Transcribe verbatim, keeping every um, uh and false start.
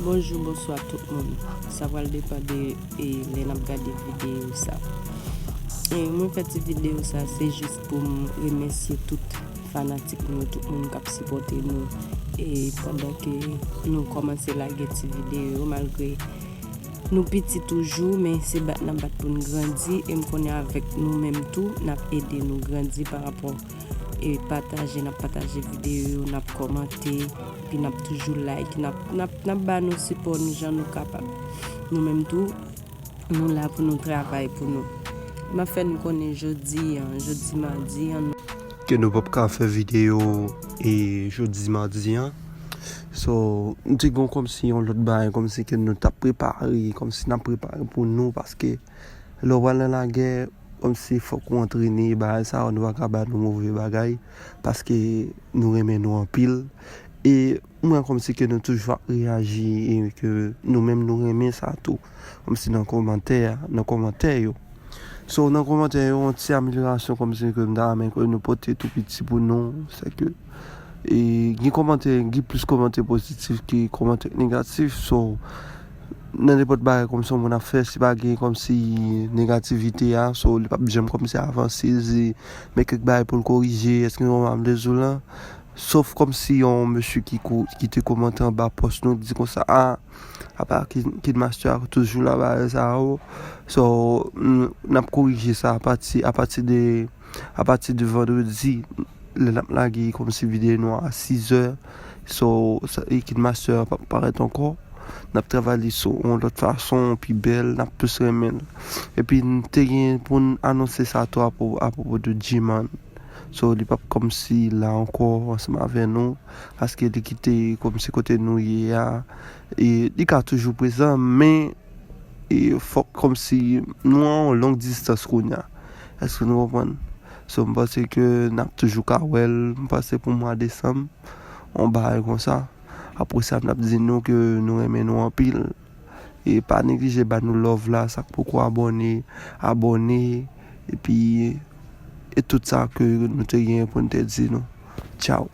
Bonjou, bonswa tout moun. Sa pral depann de e, lè n ap gade videyo sa. E, mwen fè ti videyo sa, se jis pou m remèsye tout fanatik nou, tout moun k ap sipòte nou. E pandan ke nou kòmanse lage ti videyo, malgre nou piti toujou, men se bat n ap bat pou n grandi. E m konnen avèk nou menm tou, n ap ede nou grandi pa rapò e pataje, n ap pataje videyo yo, n ap kòmante, epi n ap toujou like, n ap, n ap, n ap ba nou sipò nou jan nou kapab. Nou menm tou, nou la pou nou travay pou nou. M ap fè nou konnen jodi an, jodi madi an, nou ke nou p ap ka fè videyo e jodi madi an. So, nou te gen kòmsi yon lòt bagay, kòmsi ke nou t ap prepare, kòmsi n ap prepare pou nou, paske lè w pral nan lagè, kòmsi fòk ou antrene, bagay sa yo, nou pa ka ba nou move bagay, paske nou renmen nou anpil. E m wè kòmsi ke nou toujou ap reyaji e ke nou menm nou renmen sa tou. Kòmsi nan kòmantè, nan kòmantè yo. So, nan kòmantè yo, yon ti amelyorasyon kòmsi ke m ta renmen ke nou pote tou piti pou nou, se ke e gen kòmantè, gen plis kòmantè pozitif ke kòmantè negatif. So, nan nenpòt bagay kòmsi yon moun ap fè, si pa gen kòmsi negativite a, so, li p ap janm kòmsi avanse, di, men kèk bagay pou l korije, èske yon moun ap lezou lan? Sof kòmsi yon mesye ki ko-, ki te kòmante anba pòs nou, di konsa, a, apa Kid, Kid Master a toujou la, bagay sa yo. So, n-, n ap korije sa apati, apati de, apati de vandredi, lè n ap lage kòmsi videyo nou a sizè. So, sa, e Kid Master p ap parèt ankò. N ap travay li sou yon lòt fason, pi bèl, n ap plis renmen l. Epi, n te gen pou n anonse sa tou apwo-, apwopo de G-Man. So, li p ap kòmsi la ankò ansanm avè nou, paske li kite kòmsi kote nou ye a. E li ka toujou prezan, men e fòk kòmsi nou an yon long distans kounye a. Èske nou konprann? So, m panse ke n ap toujou ka wè l, m panse pou mwa desanm, yon bagay konsa. Apre sa, n ap di nou ke nou renmen nou anpil. E pa neglije ba nou love la, sa k poko abòne, abòne, epi e tout sa ke nou te gen pou n te di nou. Tchaw.